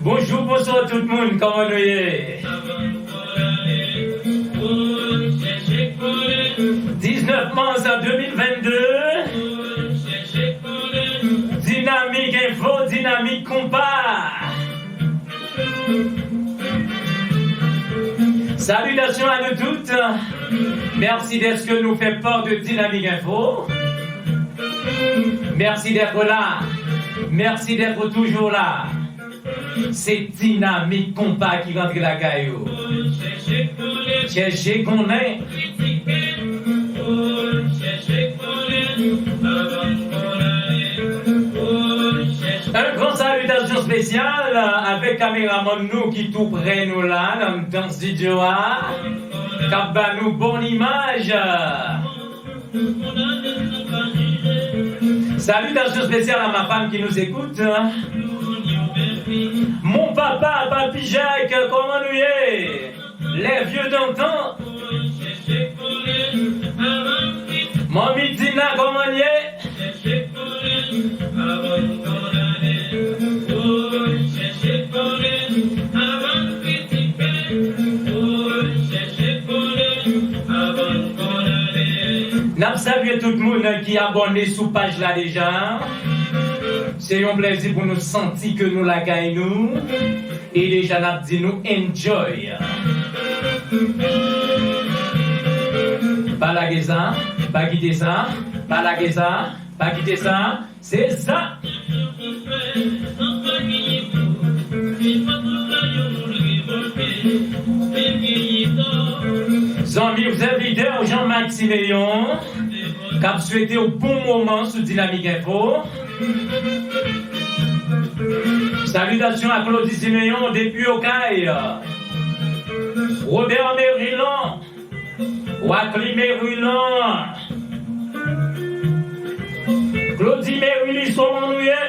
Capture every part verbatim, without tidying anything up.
Bonjou, bonswa tout moun, kòman nou ye? Diznèf mas de mil vennde, Dinamik Enfo, Dinamik Konpa. Salutations à nous toutes. Merci d'être que nous fait part de Dynamique Info. Merci d'être là. Merci d'être toujours là. Se Dinamik Konpa ki rantre lakay ou. Chèche konnen. Yon gran salitasyon espesyal avèk kameramann nou ki tou prè nou la, nan anndan estidyo a, k ap ba nou bon imaj. Salutations spéciales à ma femme qui nous écoute. Mon papa, Papi Jacques, kòman nou ye? Les vieux d'antan. Manmi Dina, kòman n ye? N ap salye tout moun ki abòne sou paj la deja. Se yon plèzi pou nou santi ke nou lakay nou. E deja n ap di nou enjoy. Pa lage sa, pa kite sa, pa lage sa, pa kite sa. Se sa. Zanmi w sèvitè w Jean Marc Siméon k ap swete w bon moman sou Dinamik Enfo. Salutations à Claudy Siméon depuis Okay. Robert Merilan. Wacly Merilan. Claudy Merilis, kòman nou ye?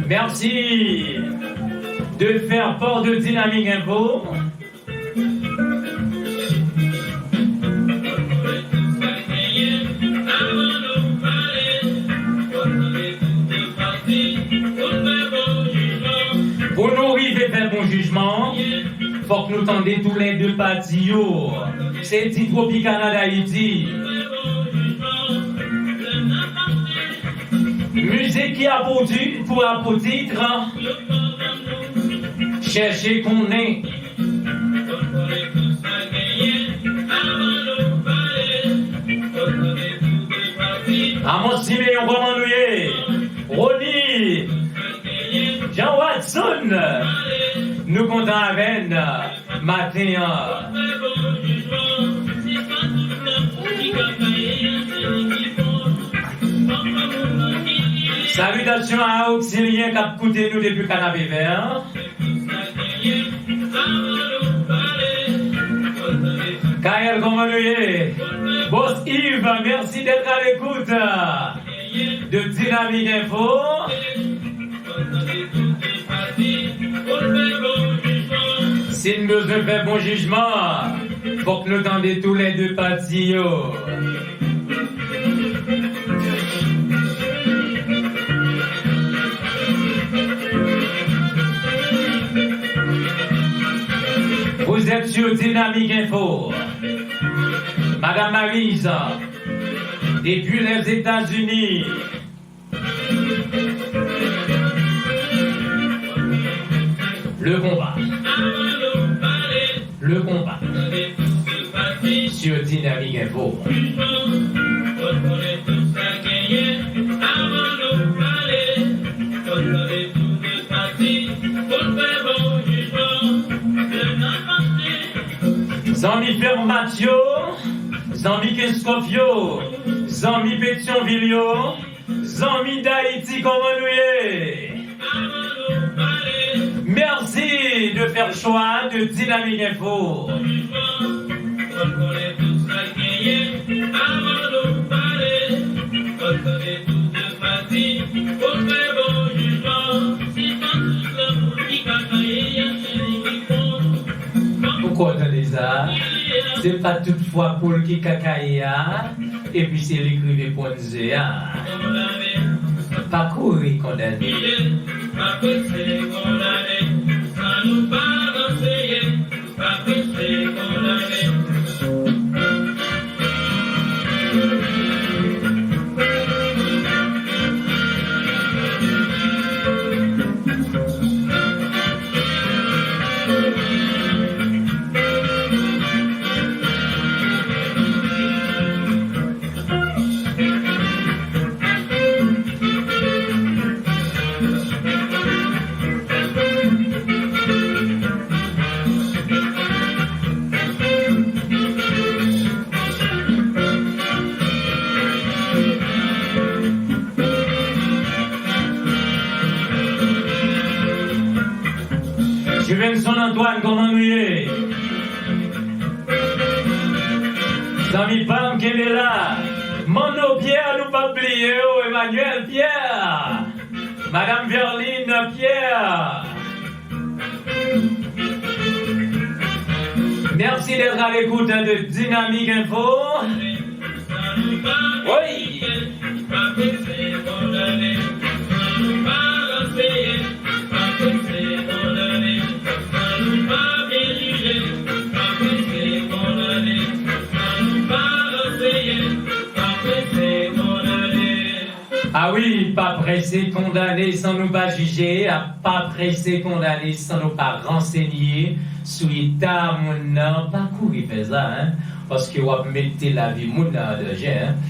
Merci de faire part de Dynamique Info. Pou nou rive fè bon jijman, fòk nou tande toulède pati yo. Se di Tropicana Dayiti. Mizik ki a pou ti-, pou a pou tit, chèche konnen. Amos Simeon, kòman nou ye? Rony, Jean Watson, nou kontan avè n maten an. Salutations à Auxilien k ap koute nou depi Kanapevè. Kael, kòman nou ye? Boss Yves, merci d'être à l'écoute de Dynamique Info. Si n bezwen fè bon jijman, fòk nou tande toulède pati yo. Vous êtes sur Dynamique Info. Madame Maryse, depuis les États-Unis. Le combat. Le combat. Sur Dynamique Info. Zanmi Fermat yo, zanmi Kenskòf yo, zanmi Petyonvil yo, zanmi Dayiti, kòman nou ye? Merci de faire choix de Dynamique Info. Ou konn tande sa? Se pa tout fwa poul ki kakaye a, epi se li k rive ponn ze a. Pa kouri kondane. Juvenson Antoine, kòman nou ye? Zanmi pa m, kenbe la. Manno Pierre, nou p ap bliye w, Emmanuel Pierre. Madame Verline Pierre. Merci d'être à l'écoute de Dynamique Info. Wi. A wi, pa prese kondane san nou pa jije, a pa prese kondane san nou pa ransenye sou eta moun nan. Pa kouri fè sa, en, paske w ap mete lavi moun nan an danje, en.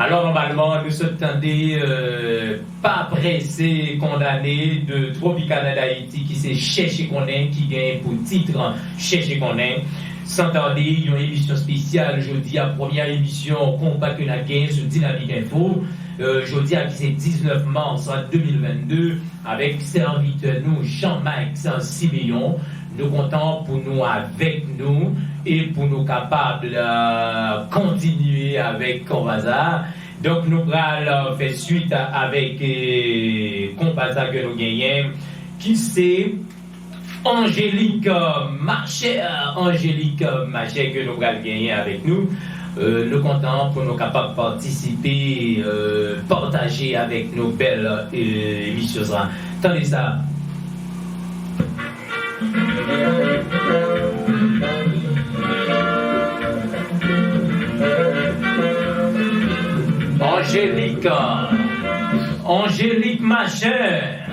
Alò, nòmalman, nou sot tande, euh, pa prese kondane de Tropicana d'Haïti ki se Chèche Konnen, ki genyen pou tit Chèche Konnen. San tande, yon emisyon espesyal jodi a, premyè emisyon konpa ke n ap genyen sou Dynamique Info. Euh, jodi a ki se diznèf mas de mil vennde, avèk sèvitè nou Jean Max Siméon. Nou kontan pou nou avèk nou e pou nou kapab, euh, kontinye avèk konpa sa. Donk, nou pral, euh, fè swit avèk, euh, konpa sa ke nou genyen, ki se Angélique, euh, Machè, Angélique, euh, Machè ke nou pral genyen avèk nou. Euh, nou kontan pou nou kapab patisipe, euh, pataje avèk nou bèl, euh, emisyon sa. Tande sa. Angélique, Angélique Machè.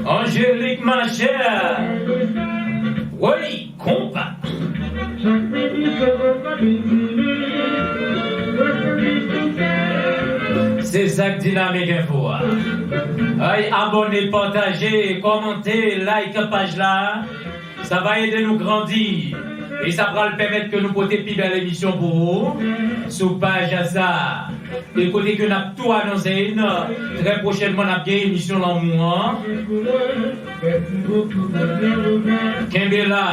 Angélique Machè. Wi. Konpa. Se sa k Dynamique Info a. Ay, abòne, pataje, kòmante, like paj la. Sa va ede nou grandi. E sa pral pèmèt ke nou pote pi bèl emisyon pou ou sou paj sa. E kote ke n ap tou anonse n, trè pwochènman n ap gen emisyon lanmou an. Kenbe la.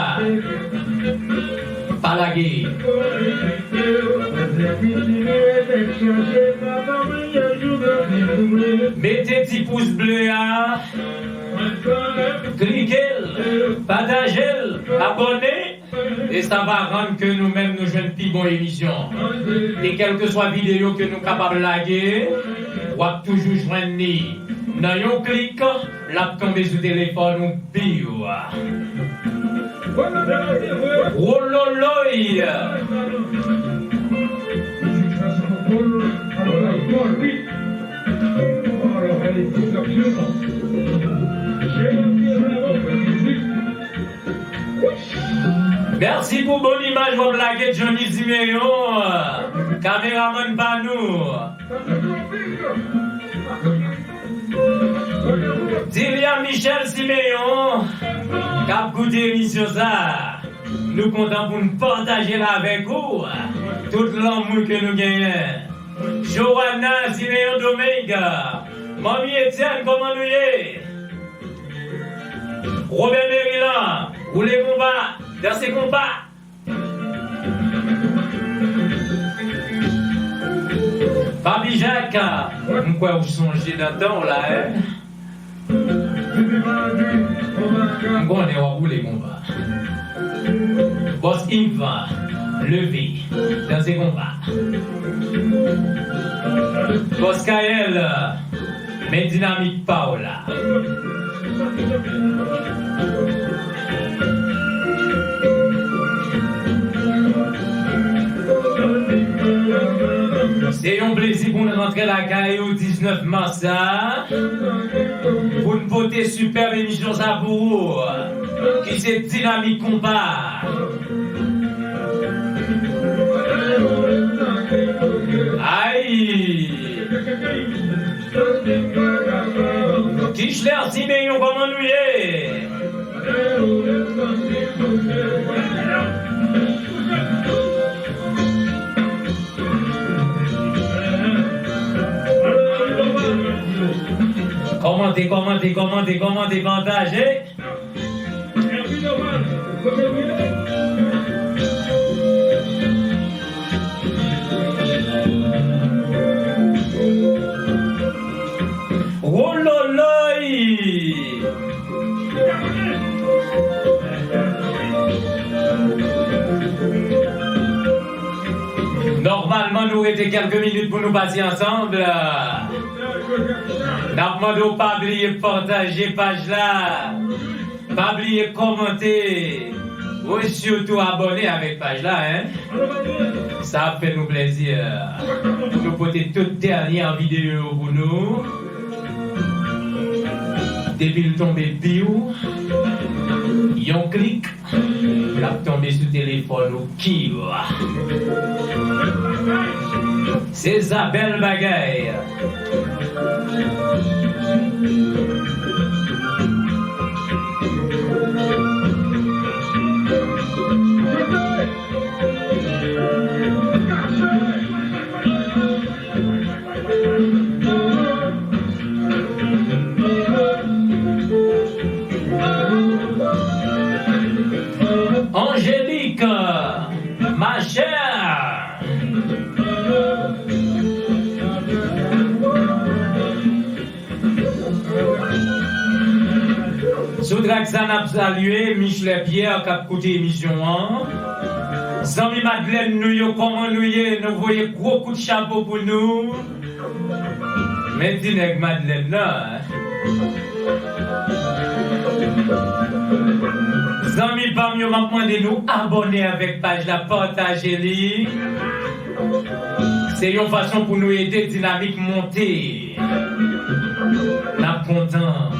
Pa lage. Mete ti pous ble a. Klike l, pataje l, abòne. E sa va rann ke nou menm nou jwenn pi bon emisyon. E kèlkeswa videyo ke nou kapab lage, w ap toujou jwenn li. Nan yon klik, l ap tonbe sou telefòn ou, piw. Wololoy! Mèsi pou bon imaj w ap lage, Johnny Simeon, kameramann pa nou. Dilia Michel Simeon, k ap koute emisyon sa. Nou kontan pou n pataje l avèk ou tout lanmou ke nou genyen. Joanna Simeon Domingue, Manmi Etienne, kòman nou ye? Robert Merilan, woule konpa, danse konpa. Papi Jacques, m kwè w sonje dan tan w la, en? M konnen w ap woule konpa. Bòs Yves, leve, danse konpa. Bòs Kayèl, men dinamik pa w la. Se yon plezi pou n rantre lakay ou diznèf mas sa, pou n pote sipèb emisyon sa pou ou, ki se Dinamik Konpa. Ay! Kichler Simeyon, kòman nou ye? Kòmante, kòmante, kòmante, kòmante, pataje. Wololoy! Nòmalman, nou rete kèlke minit pou nou pase ansanm. N ap mande w pa bliye pataje paj la. Pa bliye kòmante. Ou sitou abòne avèk paj la, en. Sa ap fè nou plezi pou nou pote tout dènye videyo yo pou nou. Depi l tonbe piw, yon klik, l ap tonbe sou telefòn ou kiw. Se sa, bèl bagay. Angélique, ma chère. Sou trak sa, n ap salye Michelet Pierre k ap koute emisyon an. Zanmi Madlèn nou yo, kòman nou ye? Nou voye gwo kout chapo pou nou. Men ti nèg Madlèn nan. Zanmi pa m yo, m ap mande nou abòne avèk paj la, pataje li. Se yon fason pou nou ede Dinamik monte. N ap kontan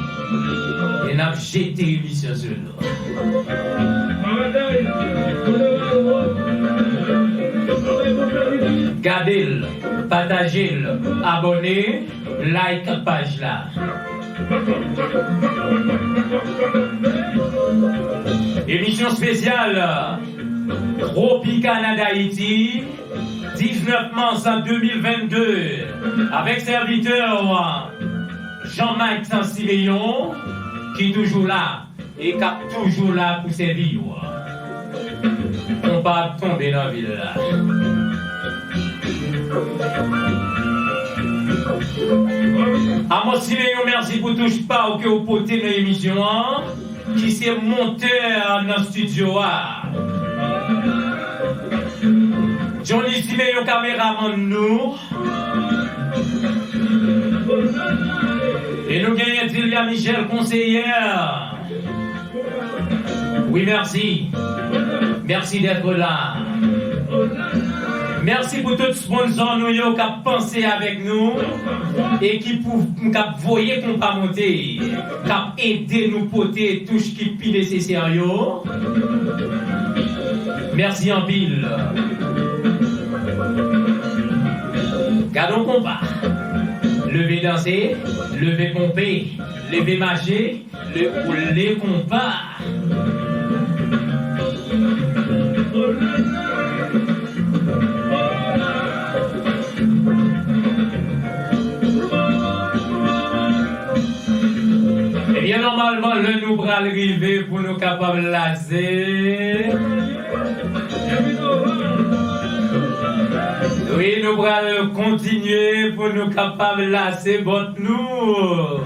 e n ap jete emisyon sou nou. Gade l, pataje l, abòne, like paj la. Emisyon espesyal Tropicana d'Haïti, diznèf mas de mil vennde, avèk sèvitè w, Jean-Max Siméon, ki toujou la e k ap toujou la pou sèvi w. Konpa ap tonbe nan vil la. Amos Siméon, mèsi pou touch pa w ke w pote nan emisyon an, ki se montè nan estidyo a. Johnny Siméon, kameramann nou. E nou genyen Dilia Michel, konseyè. Wi, mèsi. Mèsi d'être là. Mèsi pou tout sponsor nou yo k ap panse avèk nou e ki pou, k ap voye konpa monte, k ap ede nou pote touch ki pi nesesè yo. Mèsi anpil. Gad on konpa. Leve danse, leve ponpe, leve mache, le, le konpa. Ebyen, nòmalman, lè nou pral rive pou nou kapab lase. Wi, nou pral kontinye pou nou kapab lase bòt nou.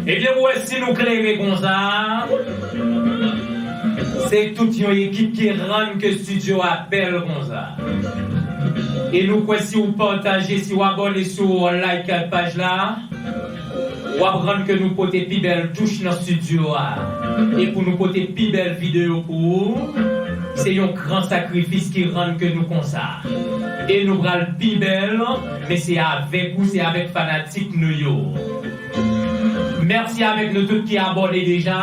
Ebyen, ou wè, si nou klere konsa, se tout yon ekip ki rann ke estidyo a bèl konsa. E nou kwè si w pataje, si w abòne, si w like paj la, w ap rann ke nou pote pi bèl touch nan estidyo a. E pou nou pote pi bèl videyo pou ou, Se yon gran sakrifis ki rann ke nou konsa. E nou pral pi bèl, men se avèk ou, se avèk fanatik nou yo. Mèsi avèk nou tout ki abòne deja.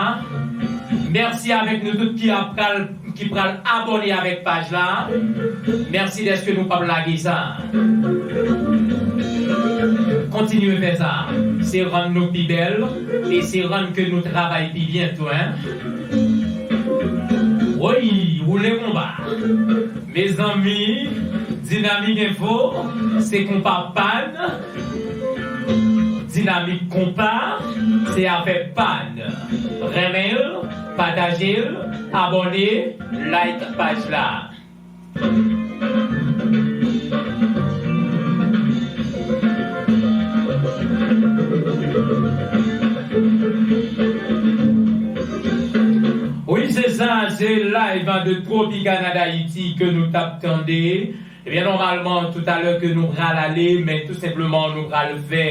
Mèsi avèk nou tout ki ap pral, ki pral abòne avèk paj la. Mèsi dèske nou p ap lage sa. Kontinye fè sa. Se rann nou pi bèl e se rann ke nou travay pi byen tou, en. Woy, woule konba. Mezanmi, Dinamik Enfo, se konpa pa n. Dinamik Konpa, se afè pa n. Renmen l, pataje l, abòne, like paj la. Wi, se sa, se live de Tropicana d'Haïti ke nou t ap tande. Ebyen, nòmalman, toutalè ke nou pral ale, men tou senpleman, nou pral fè,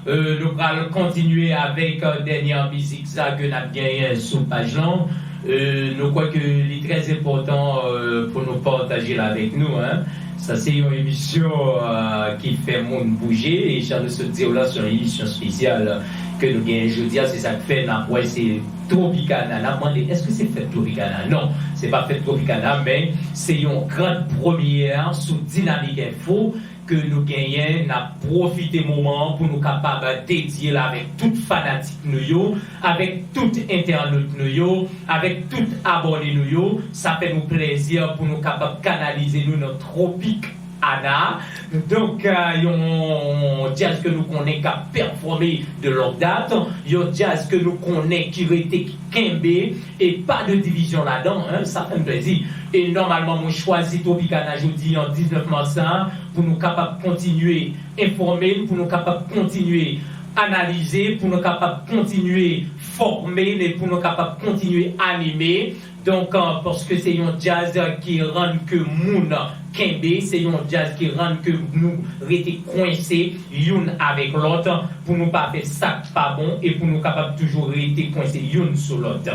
euh, nou pral kontinye avèk, euh, dènye mizik sa ke n ap genyen sou paj lan. Euh, nou kwè ke li trè enpòtan, euh, pou nou pataje l avèk nou, en. Sa se yon emisyon, euh, ki fè moun bouje, e jan nou sot di w la, se yon emisyon espesyal ke nou genyen jodi a, se sa k fè n ap wè se Tropicana. N ap mande, èske se fèt Tropicana? Non, se pa fèt Tropicana, men se yon gran premyè sou Dinamik Enfo ke nou genyen. N ap pwofite moman an pou nou kapab dedye l avèk tout fanatik nou yo, avèk tout entènot nou yo, avèk tout abòne nou yo. Sa fè nou plèzi pou nou kapab kanalize nou nan Tropik Ana. Donk, euh, yon djaz ke nou konnen k ap pèfòme de lòt dat, yon djaz ke nou konnen ki rete, ki kenbe, e pa de divizyon ladan, en, sa fè m plèzi. E nòmalman, mwen chwazi Tropicana jodi an diznèf mas sa, pou nou kapab kontinye enfòme n, pou nou kapab kontinye analize, pou nou kapab kontinye fòme n, e pou nou kapab kontinye anime. Donk, euh, paske se yon djaz ki rann ke moun kenbe, se yon djaz ki rann ke nou rete kwense youn avèk lòt, pou nou pa fè sa k pa bon e pou nou kapab toujou rete kwense youn sou lòt.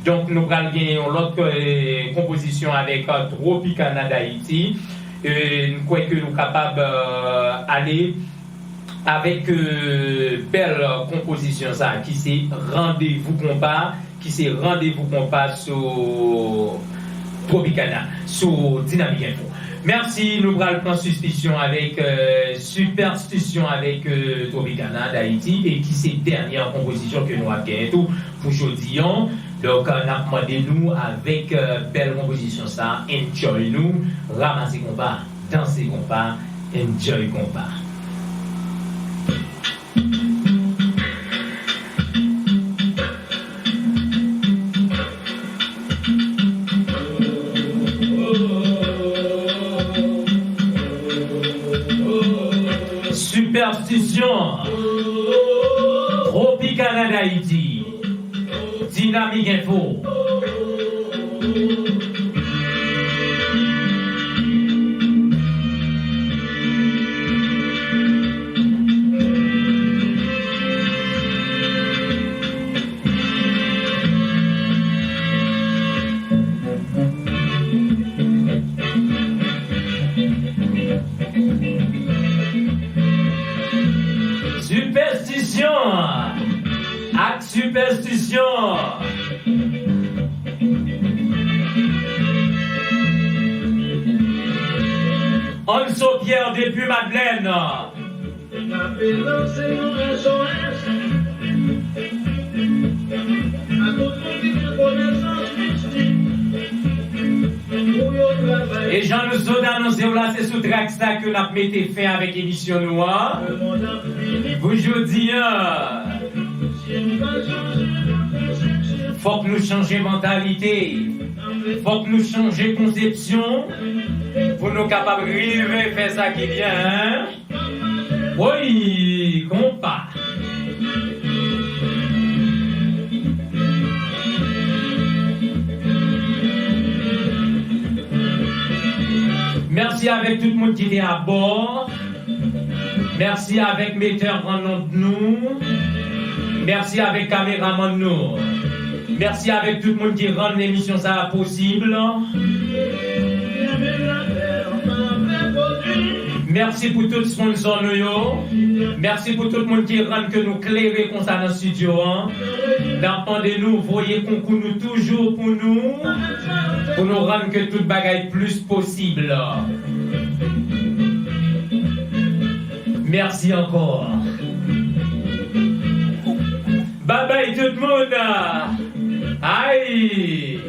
Donk, nou pral gen yon lòt, euh, konpozisyon avèk, euh, Tropicana d'Haïti. Euh, m kwè ke nou kapab, euh, ale avèk, euh, bèl konpozisyon sa ki se Randevou Konpa, ki se Randevou Konpa sou Tropicana, sou Dinamik Enfo. Mèsi, nou pral pran sispansyon avèk, euh, Sipèstisyon avèk, euh, Tropicana d'Haïti, e ki se dènyè konpozisyon ke nou ap genyen tou pou jodi an. Donk, euh, n ap mande nou avèk, euh, bèl konpozisyon sa, enjoy nou, ranmase konpa, danse konpa, enjoy konpa. Sipèstisyon. Tropicana d'Haïti. Dinamik Enfo. Sipèstisyon ak sipèstisyon. Anso Pierre depi Madlèn. N ape lanse yon S O S a tout moun ki gen konesans mistik pou yo travay. E jan nou sot anonse w la, se sou trak sa ke n ap mete fen avèk emisyon nou an. Pou jodi an, fòk nou chanje mantalite. Fòk nou chanje konsepsyon pou nou kapab rive fè sa ki byen, en? Woy, konpa! Mèsi avèk tout moun ki te abò. Mèsi avèk metè an nonb nou. Mèsi avèk kameramann nou. Mèsi avèk tout moun ki rann emisyon sa a posib. Mèsi pou tout sponsò nou yo. Mèsi pou tout moun ki rann ke nou klere konsa nan estidyo an. N ap mande nou voye konkou nou toujou pou nou, pou nou rann ke tout bagay plis posib. Mèsi ankò. Babay tout moun. Ay!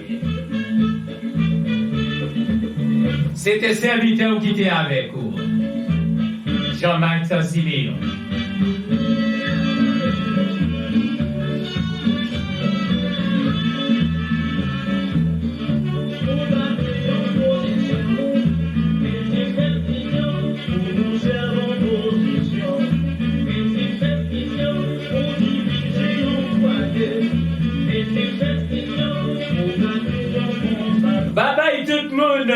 Se te sèvitè w ki te avèk ou, Jean Max Simeon. Babay tout moun,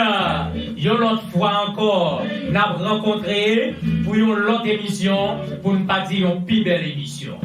yon lòt fwa ankò, n ap rankontre pou yon lòt emisyon, pou n pa di yon pi bèl emisyon.